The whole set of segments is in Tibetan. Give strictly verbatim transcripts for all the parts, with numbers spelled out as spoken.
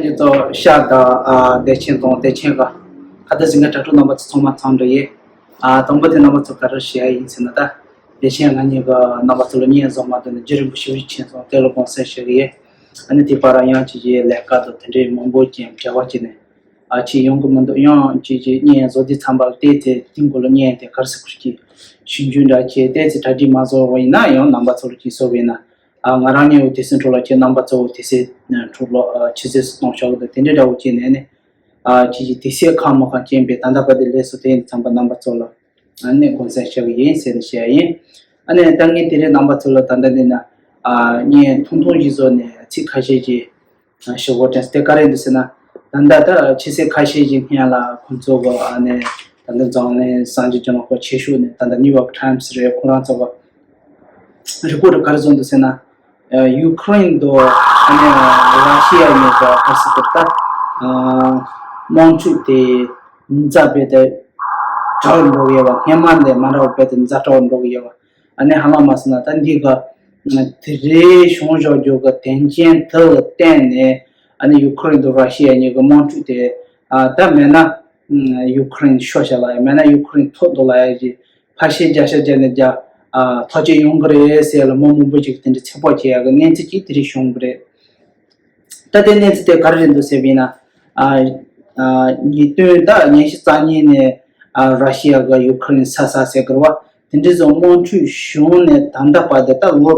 ཁྱེད་ཚོ་ཤ་དང་ཨ་བདེ་ཆེན་དང་བདེ་ཆེན་ག་ཁ་ད་ཟིན་ག་དྲ་གྲོགས་རྣམ་པ་ཚོ་ཚང་མ་འཚམས་འདྲི་ཡིན། ཨ་དང་པོ་དེ་རྣམ་པ་ཚོ་ག་རེ་བཤད་ཡིན་ཟེར་ན། ད་བདེ་ཆེན་ང་གཉིས་ཀ་རྣམ་པ་ཚོ་ལ་བརྙན་བཟོ་མ་ཐུབ་ནས་རྒྱུན་རིང་པོ་ཞེ་པོ་ཕྱིན་སོང་། དེ་ལ་དགོངས་སེལ་ཞུ་གི་ཡིན། ཨ་ནི་དེ་བར་ཡང་ཅིག་ཅིག་ལས་ཀ་དང་དེ་འདྲའི་མང་པོ་ཅིག་བྲེལ་བ་ཅིག་ནས་ཨ་ཅིག་ཡོང་གི་མི་འདུག་ཡང་ཅིག་ཅིག་བརྙན་བཟོ་དུས་ཙམ་པ་ལ་བལྟས་ཚེ་དེ་མགོ་ལ་བརྙན་དེ་ག་རེ་ཟེར་དགོས་ཀྱི་ཞིབ་འཇུག་འདྲ་བྱས་བལྟས་ཚེ་གྲ་སྒྲིག་མ་བཟོ་བ་ཡིན་ན་ཡང་རྣམ་པ་ཚོ་ལ་ཅིག་བཟོ་བས་ན། ཨ་ང་རང་ཉིད་འོ་དེ་སེམས་ཁྲོད་ལ་ཁྱེད་རྣམ་པ་ཚོ་འོ་དེ་སེ་ཁྲོད་ལ་ཨ་ཆེ་ཚེ་སུ་གཏོང་ཤོག་དང་དེ་འདྲའི་འདྲ་བོ་བྱས་ནས་ནི། ཨ་ཅིག་ཅིག་དེ་སེ་ཁ་མ་ཁ་རྐྱེན་པས་ད་ལྟ་བར་དུ་ལས་སུ་དེ་ཡིན་ཙམ་པ་རྣམ་པ་ཚོ་ལ་ཨ་ནི་དགོངས་སེལ་ཞུ་གི་ཡིན་ཟེར་ནས་བཤད་ཡིན། ཨ་ནི་ད་ངས་དེ་རིང་རྣམ་པ་ཚོ་ལ་ད་ལྟ་འདི་ན་ཨ་བརྙན་ཐུང་ཐུང་ཞིག་བཟོས་ནས་ཚིག་ཁ་ཤས་ཀྱིས་ཞུ་དགོས་དྲན་སོང་། དེ་ག་རེ་འདུག་ཟེར་ན། ད་ལྟ་ད་ཆེ་ཚེ་ཁ་ཤས་ཀྱི་སྔོན་ལ་ཁོང་ཚོ་གི་ཨ་ནི་ད་ལྟ་འཛམ་གླིང་སངས་རྒྱས་ཀྱི་ལོ་འཁོར་ཆེ་ཤོས་ནས་ད་ལྟ་ནིའུ་ཡོག་ཊའིམ་སི་རེད། ཁོ་རང་ཚོ་གི་རི་པོར་ཊི་ག་རེ་བཟོ་འདུག་ཟེར་ན། ཡུ་ཁུ་རེན་དང་ཨ་ནི་ར་ཤི་ཡ་གཉིས་ཀྱི་ག་རེ་ཟེར་དགོས་ད། དམག་འཁྲུག་དེ་མི་ཛ་དཔེ་དེ་དྲག་འགྲོ་གི་ཡོད་པ། སྔོན་མ་ལས་མ་འདྲ་བ་དཔེ་དེ་མི་ཛ་དྲག་འགྲོ་གི་ཡོད་པ། ཨ་ནི་ཧ་ལམ་མ་སོང་ན་ད་འདི་ག་དེ་རིང་བྱུང་བཞག་རྒྱུ་གི་དོན་རྐྱེན་དེ་ལ་བརྟེན་ནས་ཨ་ནི་ཡུ་ཁུ་རེན་དང་ར་ཤི་ཡ་གཉིས་ཀྱི་དམག་འཁྲུག་དེ་ཨ་ད་མེད་ན་ཡུ་ཁུ་རེན་ཤོར་བཞག་ལ་ཡ། མེད་ན་ཡུ་ཁུ་རེན་ཐོབ་འདུག་ལ་ཡ་ཞེས་ཕར་ཤེས་རྒྱ་ཤ་རྒྱ་ནས་རྒྱ་ཨ་ཐག་གཅོད་ཡོང་གི་རེད་ཟེར་ལ་མི་མང་པོ་ཞིག་དེ་འདྲའི་ཚོད་དཔག་བྱེད་ཡག་གི་གནས་ཚུལ་ཅིག་དེ་རིང་བྱུང་གི་རེད། ད་ལྟའི་གནས་ཚུལ་དེ་ག་རེ་རེད་འདུག་ཟེར་བས་ན། ཨ་ཨ་ཉིས་སྟོང་ད་ཉི་ཤུ་རྩ་གཉིས་ནས་ཨ་ར་ཤི་ཡ་གི་ཡུ་ཁུ་རེན་ས་ས་ཟེར་གི་རེད་བ། དེ་འདྲའི་བཟོ་དམག་འཁྲུག་བྱུང་ནས་ད་ལྟ་བར་དུ་ད་ལོ་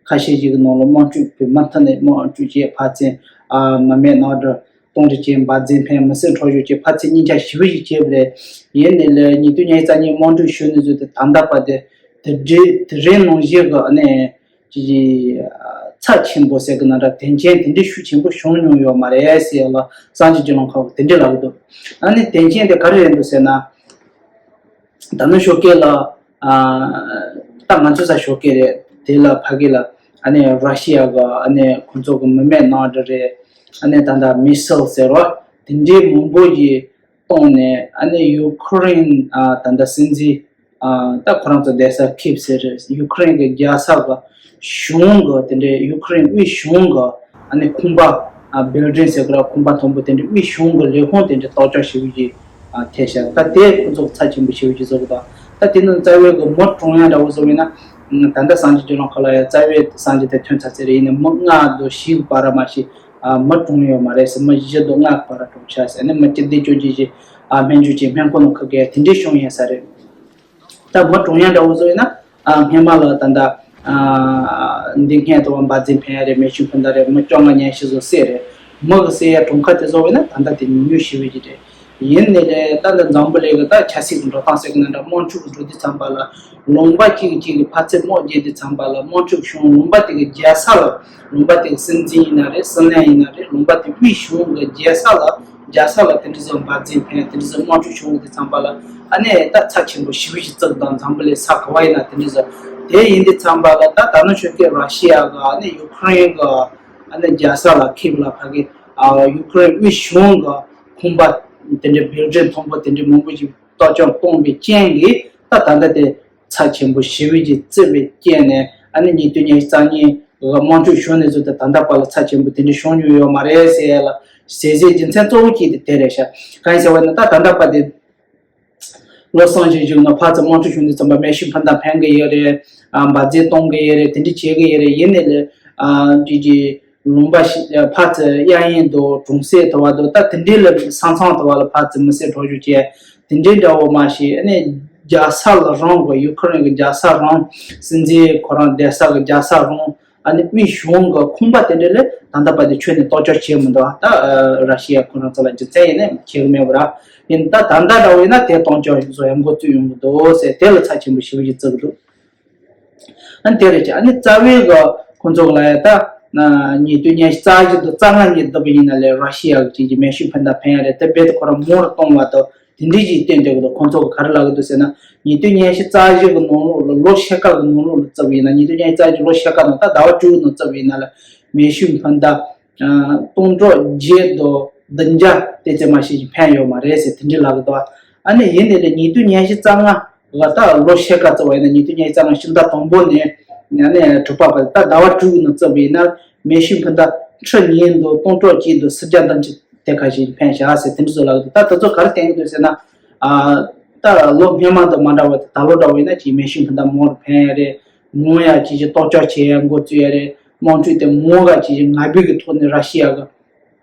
ཁ་ཤས་ཤིག་གི་ནང་ལ་དམག་འཁྲུག་བོད་མི་མཐུན་ནས་དམག་འཁྲུག་བྱས་ཕར་ཚུར་ཨ་མི་མེད་ནང་དུ་གཏོང་རེས་བྱས། འབར་རྫས་འཕེན། མི་སེར་འཕྲོག་བཤུད་བྱས། ཕར་ཚུར་གཉིས་ཆ་ཞེ་པོ་ཞིག་བྱས་པ་རེད། ཡིན་ནའི་ལས་ཉིས་སྟོང་ཉི་ཤུ་རྩ་གཉིས་དམག་འཁྲུག་བྱུང་ནས་བཟུང་སྟེ་ད་ལྟ་བར་དུ་དེ་འདྲའི་དེ་རིང་ནང་བཞིན་གྱི་ཨ་ནི་ཅིག་ཅིག་ཚབས་ཆེན་པོ་ཟེར་གི་ན་འདྲ་དོན་རྐྱེན་དེ་འདྲའི་ཤུགས་ཆེན་པོ་བྱུང་མྱོང་ཡོད་མ་རེད་ཟེར་ལ་སངས་རྒྱས་ཀྱི་ལམ་ཁ་བ་དེ་འདྲའི་ལབ་གི་འདུག་ཨ་ནི་དོན་རྐྱེན་དེ་ག་རེ་རེད་འདུག་ཟེར་ན། ད་ནི་ཞོགས་ཀས་ལ་ཨ་ད་ང་ཚོ་ས་ཞོགས་ཀས་རེད། དེ་ལ་ཕ་གི་ལ་ཨ་ནི་ར་ཤི་ཡ་གི་ཨ་ནི་ཁོང་ཚོ་གི་མི་མེད་ནང་འདྲ་རེད། ཨ་ནི་ད་ལྟ་མི་སིལ་ཟེར་བ་དེ་འདྲའི་མང་པོ་ཞིག་བཏང་ནས་ཨ་ནི་ཡུ་ཁུ་རེན་ཨ་ད་ལྟ་སྲིད་འཛིན་ཨ་ད་ཁོ་རང་ཚོ་བསྡད་ས་ཁིབ་ཟེར་རེད། ཡུ་ཁུ་རེན་གི་རྒྱལ་ས་གི་གཞུང་གི་དེ་འདྲའི་ཡུ་ཁུ་རེན་དབུས་གཞུང་གི་ཨ་ནི་ཁང་པ་ཨ་བིལ་ཌིང་ཟེར་གི་ར། ཁང་པ་མཐོན་པོ་དེ་འདྲའི་དབུས་གཞུང་གི་ལས་ཁུངས་དེ་འདྲའི་གཏོར་བཅོམ་ཞེ་པོ་ཅིག་ཨ་ཐེབས་ཤག་ད་དེ་ཁོ་ཚོ་ཚབས་ཆེན་པོ་ཞེ་པོ་ཅིག་བཟོ་གི་འདུག་ད་དེ་ནི་རྩ་བའི་གི་མི་གྲོངས་ཡ་འདྲ་བོ་བཟོ་བས་ན་ད་ལྟ་སངས་རྒྱས་ཀྱི་ལམ་ཁ་ལ་ཡ་རྩ་བའི་སངས་རྒྱས་དེ་ཐོན་ཚར་ཚར་རེད། ཡིན་ནའི་མི་ལྔ་དང་བཞི་བར་མ་ཞིག་ཨ་མི་གྲོངས་ཡོད་མ་རེད་ཟེར། མི་བཞི་དང་ལྔ་བར་གྲོངས་ཤག་ཟེར་ནས་མི་སྤྱི་བདེ་བཅོས་བསྒྱུར་གྱི་ཨ་སྨན་བཅོས་ཀྱི་སྨན་ཁང་ནང་ཁུར་གི་དེ་འདྲའི་བྱུང་ཡིན་ས་རེད། ད་མི་གྲོངས་ཡ་འདྲ་བོ་བཟོ་ཡིན་ན་ཨ་སྔོན་མ་ལ་ད་ལྟ་ཨ་འདི་སྔོན་དུ་འབར་རྫས་འཕེན་ཡ་རེད། མེ་ཤུགས་འཕུར་མདའ་རེད། མི་བཅོ་ལྔ་ཉེན་ཤི་བཟོ་སྲིད་རེད། མི་གི་སྲིད་ཡ་གྲངས་ཀ་དེ་བཟོ་བས་ན་ད་ལྟ་དེ་ཉུང་ཉུང་ཞེ་པོ་ཅིག་རེད། ཡིན་ནའི་ལས་ད་ལྟ་འཛམ་བུ་གླིང་གི་ད་ཆབ་སྲིད་ཀྱི་འགྲོ་སྟངས་ཟེར་གི་ན་འདྲ། དམག་འཁྲུག་གི་འགྲོ་དུས་ཙམ་པ་ལ་ལུང་པ་གཅིག་གིས་གཅིག་གི་ཕར་ཚུར་དམག་རྒྱག་དུས་ཙམ་པ་ལ་དམག་འཁྲུག་བྱུང་ལུང་པ་དེ་གི་རྒྱལ་ས་ལ། ལུང་པ་དེ་གི་སྲིད་འཛིན་ཡིན་ན་རེད། སྲིད་བློན་ཡིན་ན་རེད། ལུང་པ་དེ་དབུས་གཞུང་གི་རྒྱལ་ས་ལ་རྒྱལ་ས་ལ་དེ་འདྲ་ཚོ་འབར་རྫས་འཕེན་དེ་འདྲ་ཚོ་དམག་འཁྲུག་བྱུང་དུས་ཙམ་པ་ལ་ཨ་ནི་ད་ཚབས་ཆེན་པོ་ཞེ་པོ་ཞིག་བརྩི་གི་འདུག་འཛམ་བུ་གླིང་ས་ག་བ་ཡིན་ན་དེ་འདྲ་ཚོ། དེ་ཡིན་དུས་ཙམ་པ་ལ་ད་ད་ནང་ཆོས་སྐད་ར་ཤི་ཡ་གི་ཨ་ནི་ཡུ་ཁུ་རེན་གི་ཨ་ནི་རྒྱལ་ས་ལ་ཁིབ་ལ་ཕ་གི་ཨ་ཡུ་ཁུ་རེན་དབུས་གཞུང་གི་ཁང་པ་དེ་འདྲའི་བིལ་ཌིང་མཐོན་པོ་དེ་འདྲའི་མང་པོ་ཞིག་གཏོར་བཅོམ་བཏང་བའི་རྐྱེན་གྱིས་ད་ད་ལྟ་དེ་ཚབས་ཆེན་པོ་ཞེ་པོ་ཅིག་བརྩི་བའི་རྐྱེན་ནས་ཨ་ནི་ཉིས་སྟོང་ཉི་ཤུ་རྩ་གཉིས་གི་དམག་འཁྲུག་བྱུང་ནས་བཟུང་སྟེ་ད་ལྟ་བར་ལ་ཚབས་ཆེན་པོ་དེ་འདྲ་བྱུང་མྱོང་ཡོད་མ་རེད་ཟེར་ཡ་ལ་ཟེར་ཟེར་རྒྱུ་མཚན་གཙོ་བོ་གཅིག་དེ་དེ་རེད་ཤག་གང་ཡིན་ཟེར་བ་ན་ད་ད་ལྟ་བར་དེ་ལོ་གསུམ་ཞིག་བཞུགས་ན་ཕར་ཚུར་དམག་འཁྲུག་བྱུང་དུས་ཙམ་པ་མེ་ཤུགས་འཕུར་མདའ་འཕེན་གི་ཡོད་རེད། ཨ་འབར་རྫས་གཏོང་གི་ཡོད་རེད། དེ་འདྲ་བྱེད་གི་ཡོད་རེད། ཡིན་ནའི་ལས་ཨ་འདི་གི་ལུང་པ་ཞིག་ཕར་ཚུར་གཡས་གཡོན་དང་གྲོང་གསེབ་དུ་བ་དང་ད་དེ་འདྲའི་ལ་ས་མཚམས་དུ་བ་ལ་ཕར་ཚུར་མི་སེར་འཕྲོག་བཤུད་བྱས་དེ་འདྲའི་འདྲ་བོ་མ་ཞིག་ཨ་ནི་རྒྱལ་ས་ལ་རང་གི་ཡུ་ཁུ་རེན་གི་རྒྱལ་ས་རང་སྲིད་འཛིན་ཁོ་རང་བསྡད་ས་གི་རྒྱལ་ས་རང་ཨ་ནི་དབུས་གཞུང་གི་ཁང་པ་དེ་འདྲ་ལ་ད་ལྟ་བར་དུ་ཁྱོན་ནས་གཏོར་བཅོམ་བྱས་མི་འདུག་ད་ར་ཤི་ཡ་ཁོ་རང་ཚོ་ལ་རྒྱུ་མཚན་ཡིན་ནའི་བྱེད་གི་མེད་པ་ར། ཡིན་ད་ད་ལྟ་འདྲ་བོ་ཡིན་ན་དེ་གཏོར་བཅོམ་བཟོ་ཡ་འགོ་བཙུགས་ཡོང་གི་འདུག་ཟེར་དེ་ལ་ཚབས་ཆེན་པོ་ཞེ་པོ་ཞིག་བརྩི་གི་འདུག་ཨ་ནི་དེ་རེད་ཅེ། ཨ་ནི་རྩ་བའི་གི་ཁོང་ཚོ་ལ་ཡ་ད་ཉིས་སྟོང་ཉི་ཤུ་རྩ་བཞི་དང་རྩ་ལྔ་གཉིས་བསྡུར་བ་ཡིན་ན་ལས་ར་ཤི་ཡ་གི་ཅིག་གི་མེ་ཤུགས་འཕུར་མདའ་འཕེན་ཡ་རེད། དེ་རྦད་དེ་ཁོ་རང་མང་རུ་གཏོང་བ་དང་དེ་འདྲའི་ཅིག་བསྟན་བསྡད་གི་འདུག་ཁོང་ཚོ་གི་ག་རེ་ལབ་གི་འདུག་ཟེར་ན་ཉིས་སྟོང་ཉི་ཤུ་རྩ་བཞི་གི་ནང་ལོགས་ལ་ལོ་ཕྱེད་ཀ་གི་ནང་ལོགས་ལ་བརྩིས་པ་ཡིན་ན་ཉིས་སྟོང་ཉི་ཤུ་རྩ་བཞི་ལོ་ཕྱེད་ཀ་ནང་ད་ཟླ་བ་དྲུག་གི་ནང་བརྩིས་པ་ཡིན་ན་ལ་མེ་ཤུགས་འཕུར་མདའ་སྟོང་དྲུག་བརྒྱད་དང་བདུན་བརྒྱ་དེ་ཙམ་མ་ཞིག་ཅིག་འཕེན་ཡོད་མ་རེད་ཟེར་དེ་འདྲའི་ལབ་གི་འདུག་ཨ་ནི་ཡིན་ནའི་ལས་ཉིས་སྟོང་ཉི་ཤུ་རྩ་ལྔ་ལ་ད་ལོ་ཕྱེད་ཀ་བརྩིས་པ་ཡིན་ན་ཉིས་སྟོང་ཉི་ཤུ་རྩ་ལྔ་ཕྱི་ཟླ་དང་པོ་ནས་ཨ་ནི་དྲུག་པ་བར་ད་ཟླ་བ་དྲུག་གི་ནང་བརྩིས་པ་ཡིན་ན་མེ་ཤུགས་འཕུར་མདའ་ ཁྲི་ཉིས་འདུག་སྟོང་ཕྲག་གཅིག་འདུག་སུམ་བརྒྱ་ཐམ་ཅིག་དེ་ཁ་ཤས་འཕེན་བཞག་ཟེར་དེ་འདྲ་བཟོ་ལབ་འདུག་ད་དེ་ཚོ་ག་རེ་བསྟན་གྱི་འདུག་ཟེར་ན། ཨ་ད་ལོ་སྔོན་མ་དང་མ་འདྲ་བ་དེ་ད་ལོ་འདྲ་བ་ཡིན་ན་ཅིག་མེ་ཤིང་འཕུར་མདའ་མང་རུ་འཕེན་ཡ་རེད། མང་ཡ་ཅིག་ཅིག་གཏོར་བཅག་བྱེད་ཡ་འགོ་བཙུགས་ཡ་རེད། དམག་འཁྲུག་དེ་མང་ག་ཅིག་ཅིག་ང་བུ་གི་ཐོག་ནས་ར་ཤི་ཡ་གི་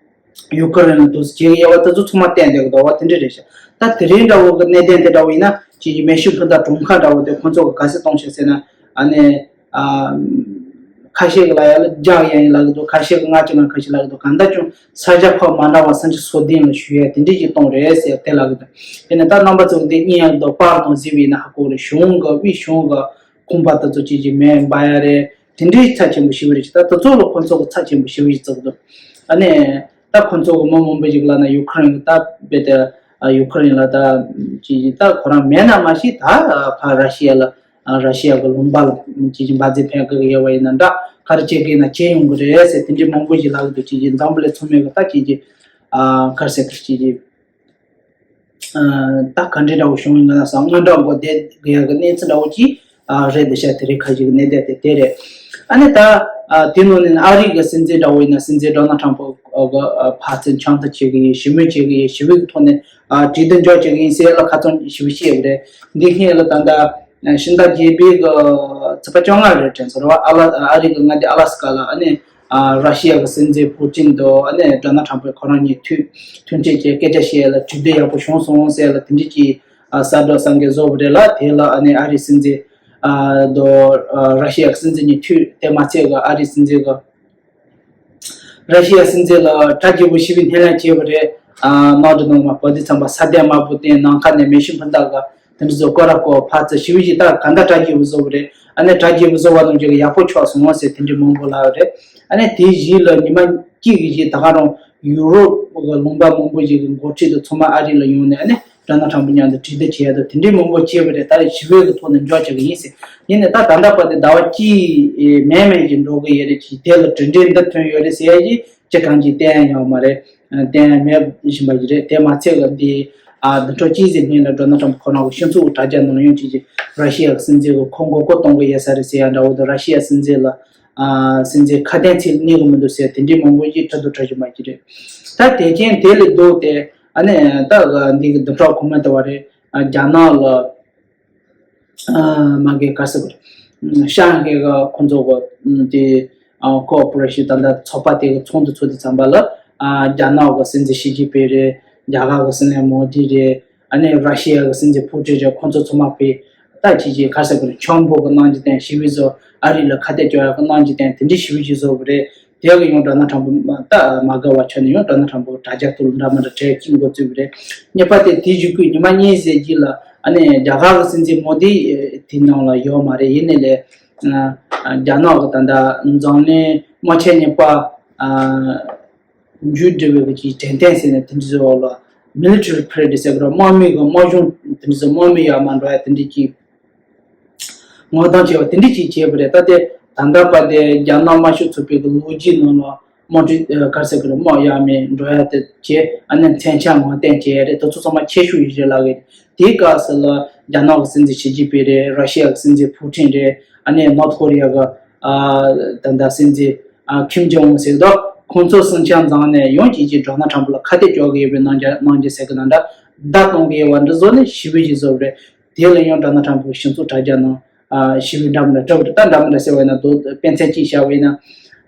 ཡུ་ཁུ་རེན་ལ་འདུག་སེ་བྱེད་ཀྱི་ཡོད་པ་དེ་ཚོ་ཚང་མ་བསྟན་བསྡད་ཀྱི་འདུག་བ། དེ་འདྲ་རེད་ཤག་ད་དེ་རིང་འདྲ་བོ་གི་གནད་དོན་དེ་འདྲ་བོ་ཡིན་ན་ཅིག་ཅིག་མེ་ཤིང་འཕུར་མདའ་གྲུ་ཁ་འདྲ་བོ་དེ་ཁོང་ཚོ་གི་ག་ཚོད་གཏོང་ཤག་ཟེར་ན། ཨ་ནི་ཨ་ཁ་ཤས་ཀྱི་ལ་ཡ་ལ་བརྒྱ་ཡན་ཡིན་ལབ་ཀྱི་འདུག་ཁ་ཤས་ཀྱི་ལྔ་བཅུ་ང་ཁ་ཤས་ལབ་ཀྱི་འདུག་གང་ལྟར་ཀྱང་ས་ཆ་ཁག་མ་འདྲ་བ་ས་ཆ་སོ་བདུན་ལ་ཞུ་ཡ་དེ་འདྲས་ཀྱིས་གཏོང་རེད་ཟེར་དེ་ལབ་ཀྱི་འདུག་དེ་ནས་ད་རྣམ་པ་ཚོ་འདི་གཉིས་ཡང་འདུག་པར་ནང་གཟིགས་པ་ཡིན་ན་ཧ་གོ་རེད། གཞུང་གི་དབུས་གཞུང་གི་ཁང་པ་དེ་ཚོ་ཅིག་ཅིག་མེ་འབར་ཡ་རེད། དེ་འདྲའི་ཚབས་ཆེན་པོ་ཞེ་པོ་རེད་ཅིག་ད་དེ་ཚོ་ལ་ཁོང་ཚོ་གི་ཚབས་ཆེན་པོ་ཞེ་པོ་ཞིག་བརྩི་གི་འདུག་ཨ་ནི་ད་ཁོང་ཚོ་གི་མི་མང་པོ་ཞིག་ལབ་ན་ཡུ་ཁུ་རེན་གི་ད་རྦད་དེ་ཡུ་ཁུ་རེན་ལ་ད་ཅིག་ད་ཁོ་རང་མེད་ན་མ་ཤེས། ད་ཕར་ར་ཤི་ཡ་ལ་ར་ཤི་ཡ་གི་ལུང་པ་ལ་ཅིག་ཅིག་འབར་རྫས་འཕེན་གི་ཡོད་པ་ཡིན་ན་འདྲ། ག་རེ་བྱེད་གི་ཡིན་ན་བྱེད་ཡོང་གི་རེད་ཟེར་དེ་འདྲའི་མང་པོ་ཞིག་ལབ་གི་འདུག་ཅིག་ཅིག་འཛམ་བུ་གླིང་ཚང་མས་གི་ད་ཅིག་ཅིག་ག་རེ་ཟེར་གི་ཅིག་ཅིག་ད་ག་འདྲའི་འདྲ་བོ་བྱུང་ཡིན་ན་བསམ། དངངས་སྐྲག་འགོ་བསྡད་དགོས་ཡག་གི་གནས་ཚུལ་འདྲ་བོ་ཅིག་རེད་འདུག་ཤག་དེ་རིང་ཁ་ཅིག་གི་གནད་དོན་དེ་དེ་རེད། ཨ་ནི་ད་དེ་ནང་ནས་ཨ་རི་གི་སྲིད་འཛིན་འདྲ་བོ་ཡིན་ན་སྲིད་འཛིན་ཌོ་ནལ་ཊམ་ཕུ་གི་ཕར་ཚུར་འཆམ་མཐུན་བྱེད་གི་ཡིན། ཞི་མོལ་བྱེད་གི་ཡིན། ཞི་བའི་ཐོག་ནས་གྲོས་བསྡུར་འཇོག་བྱེད་གི་ཡིན་ཟེར་ལ་ཁ་ཚོན་ཞི་བའི་བཤད་ཡོད་རེད། འདི་སྔོན་ལ་ད་ལྟ་ཕྱི་ཟླ་བརྒྱད་པའི་གི་ཚེས་པ་བཅོ་ལྔ་རེད་དྲན་སོང་རེད་བ། ཨ་ལ་ཨ་རི་གི་མངའ་སྡེ་ཨ་ལ་སི་ཀ་ལ་ཨ་ནི། ཨ་ར་ཤི་ཡ་གི་སྲིད་འཛིན་ཕུ་ཏིན་དང་ཨ་ནི་ཌོ་ནལ་ཊམ་ཕུ་ཁོ་རང་གཉིས་ཐུག་ཐུག་འཕྲད་ཀྱིས་སྐད་ཆ་བཤད་ལ་གྲོས་བསྡུར་ཡག་པོ་བྱུང་སོང་ཟེར་ལ་དེ་འདྲ་གྱི་ཨ་གསལ་བསྒྲགས་གསར་འགོད་བཟོ་བ་རེད་ལ། དེ་ལ་ཨ་ནི་ཨ་རིའི་སྲིད་འཛིན་ཨ་དང་ཨ་ར་ཤི་ཡ་གི་སྲིད་འཛིན་གཉིས་ཐུག་དེ་མ་ཚད་གི་ཨ་རིའི་སྲིད་འཛིན་གི་ར་ཤི་ཡ་སྲིད་འཛིན་ལ་གྲ་རྒྱས་པོ་ཞི་བའི་སྣེ་ལེན་བྱས་པ་རེད། ཨ་ནང་དུ་ནང་མ་བོད་དུ་ཚང་མ་ས་གདན་དམར་པོ་བསྟན། ནང་ཁ་ནས་མེ་ཤིང་འཕུར་མདའ་གི་དེ་འདྲ་ཚོ་སྐོར་ར་སྐོར་ཕར་ཚུར་ཞི་བའི་ཅིག་ད་ག་འདྲ་གྲ་རྒྱས་པོ་བཟོ་བ་རེད། ཨ་ནི་གྲ་རྒྱས་པོ་བཟོ་བ་ནང་བཞིན་ཡག་པོ་ཆགས་སོང་ཟེར་དེ་འདྲའི་མང་པོ་ལབ་པ་རེད། ཨ་ནི་དེའི་གཞི་ལ་ཉི་མ་གཅིག་གི་རྗེས་ད་ག་རང་ཡུ་རོབ་གི་ལུང་པ་མང་པོ་ཞིག་གི་འགོ་ཁྲིད་དེ་ཚང་མ་ཨ་རི་ལ་ཡོང་ནས་ཨ་ནི་ཌོ་ནལ་ཊམ་ཕུ་མཉམ་དུ་གྲོས་བསྡུར་བྱས་ཡ་དང་དེ་འདྲའི་མང་པོ་བྱས་པ་རེད། ད་ཞི་བའི་གི་ཐོག་ནས་འཇོག་བྱེད་གི་ཡིན་ཟེར། ཡིན་ནའི་ད་ད་ལྟ་བར་དུ་ཟླ་བ་གཅིག་མེད་མེད་ཀྱི་འགྲོ་གི་ཡོད་རེད། ཅིག་དེ་ལ་གྲོས་འགྲན་འདི་ཐོན་ཡོད་རེད་ཟེར་ཡ་ཅིག་ཅི་གང་ཅིག་བསྟན་ཡོད་མ་རེད། བསྟན་མེད་བཞིན་པ་ཞིག་རེད། དེ་མ་ཚད་གི་འདི་ཨ་བདུན་ཕྲག་གཅིག་ཙམ་སྔོན་ལ་ཌོ་ནལ་ཊམ་ཕུ་ཁོ་རང་གི་སྤྱི་ཚོགས་དྲ་རྒྱ་ནང་ཡང་ཅིག་ཅིག་ར་ཤི་ཡ་གི་སྲིད་འཛིན་གི་ཁོ་མགོ་སྐོར་གཏོང་གི་ཡོད་ས་རེད་ཟེར་ཡ་འདྲ་བོ་དང་། ར་ཤི་ཡ་སྲིད་འཛིན་ལ་ཨ་སྲིད་འཛིན་ཁ་དན་ཚིག་གནས་གི་མི་འདུག་ཟེར་དེ་འདྲའི་མང་པོ་ཞིག་ཁྲི་དང་ཁྲི་བཞིན་པ་ཞིག་རེད། ད་དེ་རྐྱེན་དེ་ལས་ལྡོག་སྟེ་ཨ་ནི་ད་འདི་གི་བདུན་ཕྲག་གོང་མ་དེ་བ་རེད། ཨ་རྒྱ་ནག་ལ། ཨ་མ་གི་ག་རེ་ཟེར་དགོས་རེད། ཤང་ཧའེ་གི་ཁོང་ཚོ་གི་དེ་ཨ་ཀོ་ཨོ་པ་རེ་ཤན་ད་ལྟ་ཚོགས་པ་དེ་གི་ཚོགས་འདུ་ཚོགས་དུས་ཙམ་པ་ལ་ཨ་རྒྱ་ནག་གི་སྲིད་འཛིན་ཞི་ཅིན་ཕིང་རེད། རྒྱ་གར་གི་སྲིད་བློན་མོ་དི་རེད། ཨ་ནི་ར་ཤི་ཡ་གི་སྲིད་འཛིན་ཕུ་ཏིན་རེད། ཁོང་ཚོ་ཚང་མ་ཕེ་ད་ཅིག་ཅིག་ག་རེ་ཟེར་དགོས་རེད། འཆམ་པོ་གི་གནང་རྒྱུ་དང་ཞི་བའི་བཟོ་ཨ་རི་ལ་ཁ་གཏད་གཅོག་ཡག་གི་གནང་རྒྱུ་དང་དེ་འདྲའི་ཞི་བའི་ཅིག་བཟོ་དགོས་རེད། དེ་གི་ཡང་ཌོ་ནལ་ཊམ་ཕུ་ད་མ་དགའ་བ་ཆགས་ནས་ཡང་ཌོ་ནལ་ཊམ་ཕུ་དྲ་རྒྱ་ཐོག་ལ་འདྲ་མི་འདྲ་བྲིས་ཀྱི་འགོ་བཙུགས་པ་རེད། གཉིས་པ་དེ་དེའི་གཞུག་གུ་ཉི་མ་གཉིས་ཙམ་རྗེས་ལ་ཨ་ནི་རྒྱ་གར་གི་སྲིད་འཛིན་མོ་དི་དེའི་ནང་ལ་ཡོད་མ་རེད། ཡིན་ནའི་ལས་རྒྱ་ནག་གི་ད་ལྟ་འཛམ་གླིང་དམག་ཆེན་གཉིས་པ་མཇུག་སྒྲིལ་བའི་གི་དྲན་རྟེན་ཟེར་ནས་དེ་འདྲ་ཟེར་བ་ལ་མི་ལི་ཊ་རི་པ་རེཌ་ཟེར་གི་རེད། དམག་མི་གི་དམག་སྦྱོང་དེ་འདྲ་ཟེར། དམག་མི་ཡར་མར་འགྲོ་ཡ་དེ་འདྲ་གི་ངོ་རྟགས་བྱས་པ་དེ་འདྲ་ཅིག་བྱས་པ་རེད། ད་དེ་ད་ལྟ་བར་དེ་རྒྱ་ནག་དམར་ཤོག་ཚོགས་པའི་གི་ལོ་རྒྱུས་ནང་ལ་དམག་འཁྲུག་ཨ་ག་རེ་ཟེར་གི་རེད། དམག་ཡར་མར་འགྲོ་ཡ་དེ་བྱས། ཨ་ནི་མཚོན་ཆ་ངོ་སྤྲོད་བྱས་ཡ་རེད། དེ་ཚོ་ཚང་མ་ཁྱད་ཤོས་ཡིན་རེད་ལབ་གི་རེད། དེའི་སྐབས་སུ་ལ་རྒྱ་ནག་གི་སྲིད་འཛིན་ཞི་ཅིན་ཕིང་རེད། ར་ཤི་ཡ་གི་སྲིད་འཛིན་ཕུ་ཏིན་རེད། ཨ་ནི་ནོར་ཐི་ཀོ་རི་ཡ་གི་ཨ་ད་ལྟ་སྲིད་འཛིན་ཨ་ཁིམ་ཇོང་ཨུན་ཟེར་གི་འདུག་ཁོང་ཚོ་གསུམ་ཆ་འཛོམས་ནས་ཡང་ཅིག་ཅིག་ཌོ་ནལ་ཊམ་ཕུ་ལ་ཁ་གཏད་གཅོག་གི་ཡོད་པའི་རྣམ་འགྱུར་རྣམ་འགྱུར་ཟེར་གི་ན་འདྲ་བརྡ་གཏོང་གི་ཡོད་པ་འདྲ་བཟོ་ནས་ཞི་བའི་ཅིག་བཟོ་བ་རེད། དེ་ལ་ཡང་ཌོ་ནལ་ཊམ་ཕུ་གི་སྤྱི་ཚོགས་དྲ་རྒྱ་ནང་ཨ་ཞི་བའི་འདྲ་མི་འདྲ་འདྲ་བོ་རེད། ད་འདྲ་མི་འདྲ་ཟེར་བ་ཡིན་ན་དོ་དཔེ་མཚོན་གཅིག་བཞག་པ་ཡིན་ན།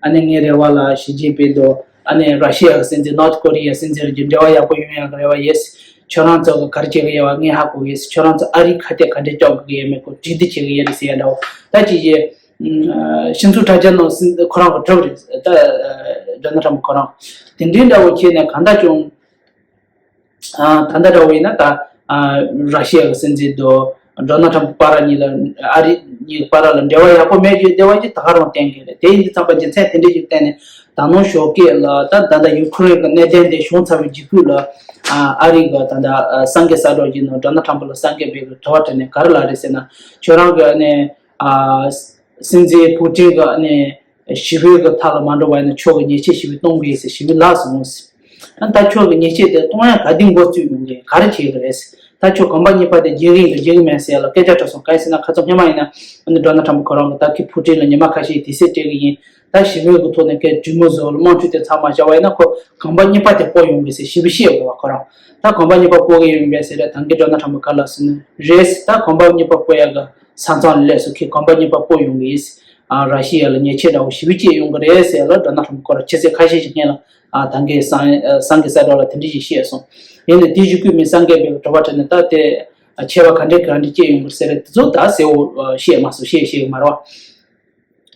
ཨ་ནི་ངའི་རེ་བ་ལ་ཞི་ཅིན་ཕིང་དང་ཨ་ནི་ར་ཤི་ཡ་གི་སྲིད་འཛིན་ནོར་ཐི་ཀོ་རི་ཡའི་སྲིད་འཛིན་རེ་གི་འབྲེལ་བ་ཡག་པོ་ཡོང་ཡག་གི་རེ་བ་ཡོད། ཁྱོད་རང་ཚོ་གི་ག་རེ་བྱེད་གི་ཡོད་པ་ངས་ཧ་གོ་གི་ཡོད། ཁྱོད་རང་ཚོ་ཨ་རིའི་ཁ་གཏད་ག་འདྲས་གཅོག་གི་ཡོད་མེད་ཁོ་གྲོས་བསྡུར་བྱེད་གི་ཡོད་རེད་ཟེར་ཡ་འདྲ་བོ། ད་ཅི་ཡིན་སྤྱི་ཚོགས་དྲ་རྒྱ་ནང་སྲིད་ཁོ་རང་གི་གྲུབ་རེད། ད་ཌོ་ནལ་ཊམ་ཕུ་ཁོ་རང་དེ་འདྲའི་འདྲ་བོ་བྱས་ནས་གང་ལྟར་ཀྱང་། ཨ་ད་ལྟ་འདྲ་བོ་ཡིན་ན་ད་ཨ་ར་ཤི་ཡ་གི་སྲིད་འཛིན་དང་ཌོ་ནལ་ཊམ་ཕུ་བར་གཉིས་ལ་ཨ་རི་གཉིས་བར་ལ་འབྲེལ་བ་ཡག་པོ་མེད་རྒྱུའི་འབྲེལ་བ་ཅིག་ད་ག་རང་བསྟན་གྱི་རེད། དེ་ཡིན་དུས་ཙམ་པ་རྒྱུ་མཚན་དེ་འདྲ་ཞིག་བསྟན་ནས་ད་ནང་ཞོགས་ཀས་ལ་ད་ད་ལྟ་ཡུ་ཁུ་རེན་གྱི་གནད་དོན་དེ་བྱུང་ཚར་བའི་རྗེས་ཁུལ་ལ་ཨ་ཨ་རི་གི་ད་ལྟ་ཨ་གསར་འགོད་གསལ་བསྒྲགས་ཀྱི་ནང་ཌོ་ནལ་ཊམ་ཕུ་ལ་གསར་འགོད་པས་དྲི་བ་དྲིས་ནས་ག་རེ་ལབ་རེད་ཟེར་ན། ཁྱོད་རང་གི་ཨ་ནི་ཨ་སྲིད་འཛིན་ཕུ་ཏིན་གྱི་ཨ་ནི་ཞི་བའི་གི་ཐག་ལ་མ་འགྲོ་བ་ཡིན་ན་ཁྱོད་ཀྱི་ཉེས་ཆད་ཞི་བའི་གཏོང་གི་ཡིན་ཟེར་ཞི་བའི་ལབ་སོང་ཟེར། ཨ་ད་ཁྱོད་ཀྱི་ཉེས་ཆད་དེ་གཏོང་ཡ་ག་དུས་འགོ་བཙུགས་ཡོང་གི་ག་རེ་བྱེད་གི་རེད་ཟེར། ད་ཁྱོད་གོམ་པ་གཉིས་པ་དེ་བརྗེ་གི་ཡིན་ལ་བརྗེ་གི་མེད་ཟེར་ལ་སྐད་ཆ་དྲིས་སོང་། གང་ཡིན་ཟེར་ན་ཁ་སང་སྔོན་མ་ཡིན་ན་ཨ་ནི་ཌོ་ནལ་ཊམ་པ་ཁོ་རང་གི་ད་ཁི་ཕུ་ཀྲིན་ལ་ཉི་མ་ཁ་ཤས་དུས་ཚོད་སྤྲད་གི་ཡིན། ད་ཞི་བའི་གི་ཐོག་ནས་སྐད་གྲོས་མོལ་བཟོ་ལ་དམག་འཁྲུག་དེ་ཚང་མ་བཞག་པ་ཡིན་ན་ཁོ་གོམ་པ་གཉིས་པ་དེ་སྤོ་ཡོང་གི་ཟེར་ཞི་བའི་བཤད་དགོས་པ་ཁོ་རང་། ད་གོམ་པ་གཉིས་པ་སྤོ་གི་ཡོད་པས་ཟེར་རེད། ད་གི་ཌོ་ནལ་ཊམ་པ་ག་ལ་སོང་ནས་རེད། ད་གོམ་པ་གཉིས་པ་སྤོ་ཡ་གི་ས་མཚམས་ལ་སླེབས་སོང་། ཁི་གོམ་པ་གཉིས་པ་སྤོ་ཡོང་གི་ཡིན། ཨ་ར་ཤི་ཡ་ལ་ཉེས་ཆད་འདྲ་བོ་ཞེ་པོ་བཅད་ཡོང་གི་རེད་ཟེར་ལ་ཌོ་ནལ་ཊམ་པ་ཁོ་རང་ཆུ་ཚོད་ཁ་ཤས་ཤིག་སྔོན་ལ་ཨ་ད་གིན་གསང་གསང་གི་གསལ་བསྒྲགས་ལ་དེ་འདྲ་ཞིག་བཤད་སོང་། ཡིན་ནའི་དེ་བཞིན་བཀོད་མི་གསར་འགོད་པས་དྲི་བ་དྲིས་ནས་ད་དེ་ཨ་ཆད་པ་ག་འདྲས་ག་འདྲས་བཅད་ཡོང་གི་རེད་ཟེར་རེད། དེ་ཚོ་ད་གསལ་བོ་ཨ་བཤད་མ་སོང་། བཤད་བཤད་གི་མ་རེད་བ།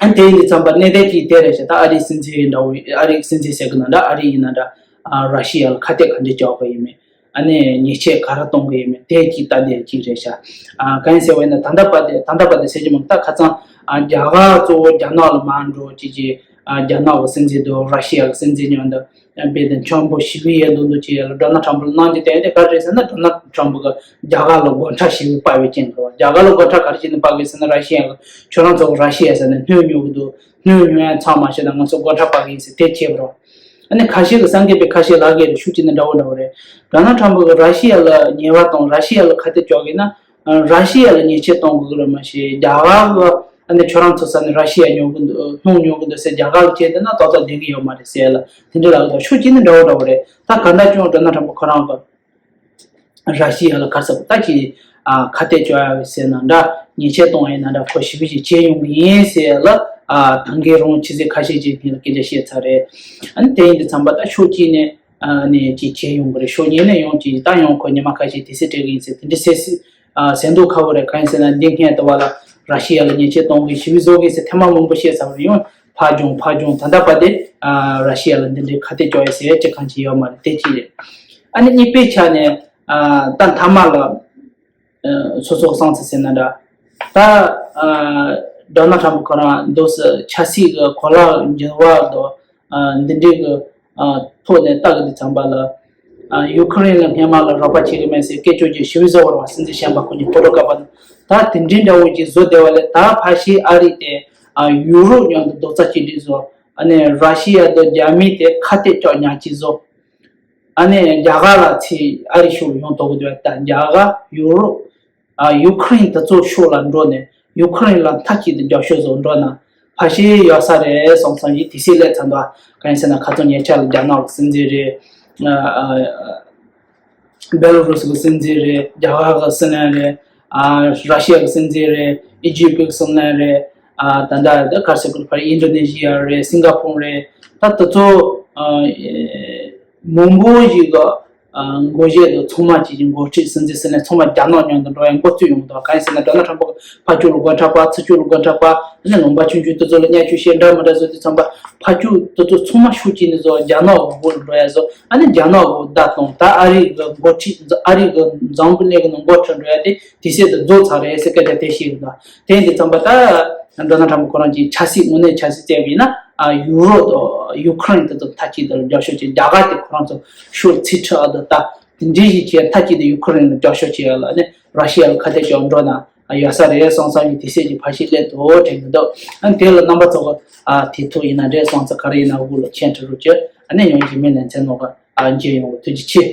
ཨ་དེ་ཡིན་དུས་ཙམ་པ་གནད་དོན་གཅིག་དེ་རེད་ཤག་ད་ཨ་རིའི་སྲིད་འཛིན་འདྲ་བོ་ཨ་རིའི་སྲིད་འཛིན་ཟེར་གི་ན་འདྲ་ཨ་རི་ཡིན་ན་འདྲ་ཨ་ར་ཤི་ཡ་ལ་ཁ་གཏད་ག་འདྲས་གཅོག་གི་ཡིན་མིན། ཨ་ནི་ཉེས་ཆད་ག་རེ་གཏོང་གི་ཡིན་མིན་དེ་གཅིག་ད་དེ་གཅིག་རེད་ཤག་ཨ་གང་ཡིན་ཟེར་བ་ཡིན་ན་ད་ལྟ་བར་དེ་ད་ལྟ་བར་དེ་ཟེར་གྱི་མ་ད་ཁ་སང་ཨ་རྒྱ་གར་གཙོ་བོ་རྒྱ་ནག་ལ་མར་འགྲོ་ཅིག་ཅིག་ཨ་རྒྱ་ནག་གི་སྲིད་འཛིན་དང་ར་ཤི་ཡ་གི་སྲིད་འཛིན་མཉམ་དུ་རྦད་དེ་འཆམ་པོ་ཞི་བའི་ཡལ་འདུག་འདུག་ཅིག་ཡལ་ཌོ་ནལ་ཊམ་པ་ལ་གནང་རྒྱུ་དེ་དེ་ག་རེ་རེད་ཟེར་ན་ཌོ་ནལ་ཊམ་པ་གི་རྒྱ་གར་ལ་སྒོ་ཁྲལ་ཞེ་པོ་སྤར་བའི་རྐྱེན་རེད་བ། རྒྱ་གར་ལ་སྒོ་ཁྲལ་ག་རེ་བྱས་ནས་སྤར་གི་ཟེར་ན་ར་ཤི་ཡ་གི་ཁྱོད་རང་ཚོ་གི་ར་ཤི་ཡ་ཟེར་ནས་སྣོད་ཉོ་གི་འདུག་སྣོད་ཉོ་ཡ་ཚང་མ་བྱས་ན་ང་ཚོ་སྒོ་ཁྲལ་སྤར་གི་ཡིན་ཟེར་དེ་བྱས་པ་རེད་བ། ཨ་ནི་ཁ་ཤས་ཀྱི་གསར་འགོད་པས་ཁ་ཤས་ལབ་གི་རེད། ཤུགས་ཅིག་ནི་འདྲ་བོ་འདྲ་བོ་རེད། ཌོ་ནལ་ཊམ་པ་གི་ར་ཤི་ཡ་ལ་ཉེས་པ་གཏོང་ར་ཤི་ཡ་ལ་ཁ་གཏད་གཅོག་གི་ན་ར་ཤི་ཡ་ལ་ཉེས་ཆད་གཏོང་དགོས་ཀྱི་རེད། མ་གཞི་རྒྱ་གར་གི་ཨ་ནི་ཁྱོད་རང་ཚོ་ས་ནས་ར་ཤི་ཡ་ཉོ་གི་འདུག་སྣུམ་ཉོ་གི་འདུག་ཟེར་རྒྱ་གར་ལ་བྱས་བསྡད་ན་ཏག་ཏག་བསྡད་གི་ཡོད་མ་རེད་ཟེར་ལ་དེ་འདྲ་ལབ་གི་འདུག་ཤུགས་ཅིག་ནི་འདྲ་བོ་འདྲ་བོ་རེད། ད་ག་འདྲ་ཀྱང་ཌོ་ནལ་ཊམ་པ་ཁོ་རང་གི་ར་ཤི་ཡ་ལ་ག་ས་གོ་ད་ཅི་ཨ་ཁ་གཏད་གཅོག་ཡ་ཟེར་ན་འདྲ་ཉེས་ཆད་གཏོང་ཡ་ཡིན་ན་འདྲ་ཁོ་ཞེ་པོ་ཅིག་བྱེད་ཡོང་གི་ཡིན་ཟེར་ལ་ཨ་ད་གིན་རང་ཆུ་ཚོད་ཁ་ཤས་ཅིག་སྔོན་ལ་སྐད་ཆ་བཤད་ཚར་རེད། ཨ་ནི་དེ་ཡིན་དུས་ཙམ་པ་ད་ཕྱོགས་གཅིག་ནས་ཨ་ནས་ཅིག་བྱེད་ཡོང་གི་རེད། ཕྱོགས་གཉིས་ནས་ཡང་ཅིག་ད་ཡང་ཁོ་ཉི་མ་ཁ་ཤས་དུས་ཚོད་སྤྲད་གི་ཡིན་ཟེར་དེ་འདྲ་ཟེར་སྲིད་ཨ་ཟེར་མདོག་ཁ་པོ་རེད། གང་ཡིན་ཟེར་ན་འདི་སྔོན་དུ་བ་ལ་ར་ཤི་ཡ་ལ་ཉེས་ཆད་གཏོང་གི་ཞེ་པོ་བཟོ་གི་ཟེར་ཐེངས་མ་མང་པོ་བཤད་ཚར་བ་རེད། ཡང་ཕར་སྦྱོང་ཕར་སྦྱོང་ད་ལྟ་བར་དེ་ཨ་ར་ཤི་ཡ་ལ་འདི་འདྲའི་ཁ་གཏད་གཅོག་ཡ་ཟེར་ཡ་ཅིག་གང་ཅི་ཡོད་མ་རེད། དེ་གཅིག་རེད། ཨ་ནི་གཉིས་པའི་ཆ་ནས་ཨ་ད་མཐའ་མ་ལ་ཨ་སོ་སོ་གསང་ཚུལ་ཟེར་ན་འདྲ། ད་ཨ་ཌོ་ནལ་ཊམ་པ་ཁོ་རང་འདུག་སེ་ཆབ་སྲིད་ཀྱི་གོ་ལག་འགྱུར་བ་དང་ཨ་འདི་འདྲའི་གི་ཨ་ཐོག་ནས་ལྟ་གི་འདུག་ཙམ་པ་ལ་ཨ་ཡུ་ཁུ་རེན་ལ་སྔོན་མ་ལ་རོགས་པ་བྱེད་ཀྱི་མེད་ཟེར་སྐད་ཅོར་གྱི་ཞི་བའི་བཟོ་བར་བ་སྲིད་འཛིན་གཞོན་པ་ཁོ་གཉིས་ཕོ་ཊོ་བཀབ་པ་དང་ད་དེ་འདྲའི་འདྲ་བོ་ཅིག་བཟོ་བསྡད་པ་ལས་ད་ཕལ་ཆེར་ཨ་རི་དེ་ཨ་ཡུ་རོབ་མཉམ་དུ་རྡོག་རྩ་གཅིག་སྒྲིལ་བཟོ། ཨ་ནི་ར་ཤི་ཡ་དང་རྒྱ་མི་དེ་ཁ་གཏད་གཅོག་ཉག་གཅིག་བཟོ། ཨ་ནི་རྒྱ་གར་ལ་ཚིག་ཨ་རི་ཕྱོགས་ལ་ཡོང་དོགས་ཀྱི་འདུག་ད་རྒྱ་གར་ཡུ་རོབ་ཨ་ཡུ་ཁུ་རེན་དེ་ཚོ་ཕྱོགས་ལ་འགྲོ་ནས་ཡུ་ཁུ་རེན་ལ་མཐའ་གཅིག་ཏུ་རྒྱབ་སྐྱོར་བཟོ་འགྲོ་ན་ཕལ་ཆེར་ཡག་ས་རེད་བསམ་བསམ་ཡིན། དེ་སྲིད་སླེབས་ཚར་འདུག་གང་ཡིན་ཟེར་ན་ཁ་སང་ཉེ་ཆར་ལ་རྒྱ་ནག་གི་སྲིད་འཛིན་རེད། ཨ་ཨ་བེ་ལ་རུ་སི་གི་སྲིད་འཛིན་རེད། རྒྱ་གར་གི་སྲིད་བློན་རེད། ཨ་ར་ཤི་ཡ་གི་སྲིད་འཛིན་རེད། ཨི་ཇིབ་གི་སྲིད་བློན་རེད། ཨ་ད་ལྟ་ད་ག་རེ་ཟེར་དགོས་རེད། ཕར་ཨིན་ཌོ་ནེ་ཤི་ཡ་རེད། སིང་ག་པུར་རེད། ད་དེ་ཚོ་ཨ་མང་པོ་ཞིག་གི་ཨ་འགོ་བཞེས་དང་ཚང་མ་ཅིག་གི་འགོ་ཁྲིད་སྲིད་འཛིན་སྲིད་བློན་ཚང་མ་རྒྱ་ནག་མཉམ་དུ་འགྲོ་ཡ་འགོ་བཙུགས་ཡོང་གི་འདུག་གང་ཡིན་ཟེར་ན་ཌོ་ནལ་ཊམ་པ་ཕར་ཕྱོགས་ལ་སྒོ་ཁྲལ་སྤར། ཚུར་ཕྱོགས་ལ་སྒོ་ཁྲལ་སྤར། ཨ་ནི་ལུང་པ་ཆུང་ཆུང་དེ་ཚོ་ལ་བརྙས་བཅོས་བྱས་འདྲ་མི་འདྲ་བཟོ་དུས་ཙམ་པ་ཕར་ཕྱོགས་དེ་ཚོ་ཚང་མ་ཤུགས་ཀྱིས་ནི་བཟོ་རྒྱ་ནག་གི་འགོ་ལ་འགྲོ་ཡ་བཟོ། ཨ་ནི་རྒྱ་ནག་གི་བརྡ་གཏོང་ད་ཨ་རི་གི་འགོ་ཁྲིད་ཨ་རི་གི་འཛམ་བུ་གླིང་གི་ནང་འགོ་ཁྲིད་འགྲོ་ཡ་དེ་དུས་ཚོད་དེ་རྫོགས་ཚར་རེད་ཟེར་སྐད་ཆ་དེ་བཤད་ཡོད་ད། དེ་ཡིན་དུས་ཙམ་པ་ད་ཌོ་ནལ་ཊམ་པ་ཁོ་རང་གིས་ཆབ་སྲིད་དངོས་གནས་ཆབ་སྲིད་བཙལ་བ་ཡིན་ན་ཨ་ཡུ་རོབ་དང་ཡུ་ཁུ་རེན་དེ་ཚོ་མཐའ་གཅིག་ཏུ་རྒྱབ་སྐྱོར་བྱེད། རྒྱ་གར་དེ་ཁོ་རང་ཚོ་ཤོར་ཚིག་ཁྲི་ཨ་དང་ད་དེ་འདྲའི་ཞིག་བྱས་མཐའ་གཅིག་ཏུ་ཡུ་ཁུ་རེན་ལ་རྒྱབ་སྐྱོར་བྱེད་ཡ་ལ་ནི་ར་ཤི་ཡ་ལ་ཁ་གཏད་གཅོག་འགྲོ་ན་ཡག་ས་རེད་བསམ་བསམ་གྱི་དུས་ཚོད་ཀྱི་ཕར་ཞིག་སླེབས་འདུག་དྲན་གྱི་འདུག་ཨ་ནི་དེ་ལ་རྣམ་པ་ཚོ་གི་ཨ་དེ་ཐུག་ཡིན་ན་འདྲ་བསམ་ཚུལ་ག་རེ་ཡིན་ན་འུ་ལ་མཆན་བྲིས་རོགས་བྱེད། ཨ་ནི་ཡང་རྗེས་མའི་ལེ་ཚན་ནང་གི་ཨ་མཇལ་ཡོང་བ་ཐུགས་རྗེ་ཆེ།